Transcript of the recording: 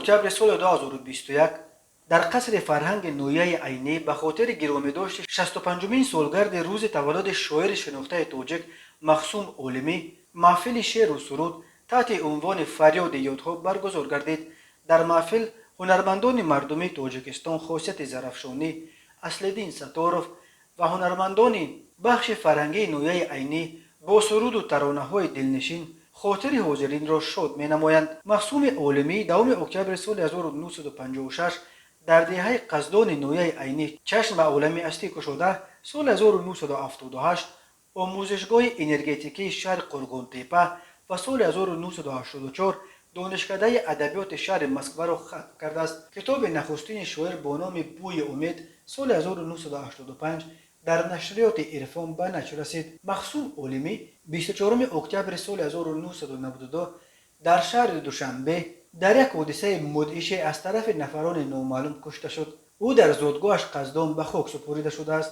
Октябри соли 2021 дар қасри фарҳанги ноҳияи Айнӣ ба хотири гиромидошти 65-умин солгарди рӯзи таваллуди шоири шинохтаи тоҷик Махсум Олимӣ маҳфили шеъру суруд таҳти унвони «Фарёди ёдҳо» баргузор гардид. Дар маҳфил ҳунармандони мардумии Тоҷикистон Хосияти Зарафшонӣ, Аслиддин Сатторов ва ҳунармандони бахши фарҳангии ноҳияи Айнӣ бо суруду таронаҳои дилнишин хотири ҳозиринро шод менамоянд. Махсуми Олимӣ 10 октябри соли 1956 дар деҳаи Қаздони ноҳияи Айнӣ чашм ба олами ҳастӣ кушода, соли 1978 омӯзишгоҳи энергетикии шаҳри Қурғонтеппа ва соли 1984 Донишкадаи адабиёти шаҳри Москваро хатм кардааст. Китоби нахустини шоир бо номи «Бӯи умед» соли 1985 дар нашриёти «Ирфон» ба нашр расид. Махсум Олимӣ 24 октябри соли 1992 дар шаҳри Душанбе дар як ҳодисаи мудҳише аз тарафи нафарони номаълум кушта шуд. Ӯ дар зодгоҳаш Қаздон ба хок супорида шудааст.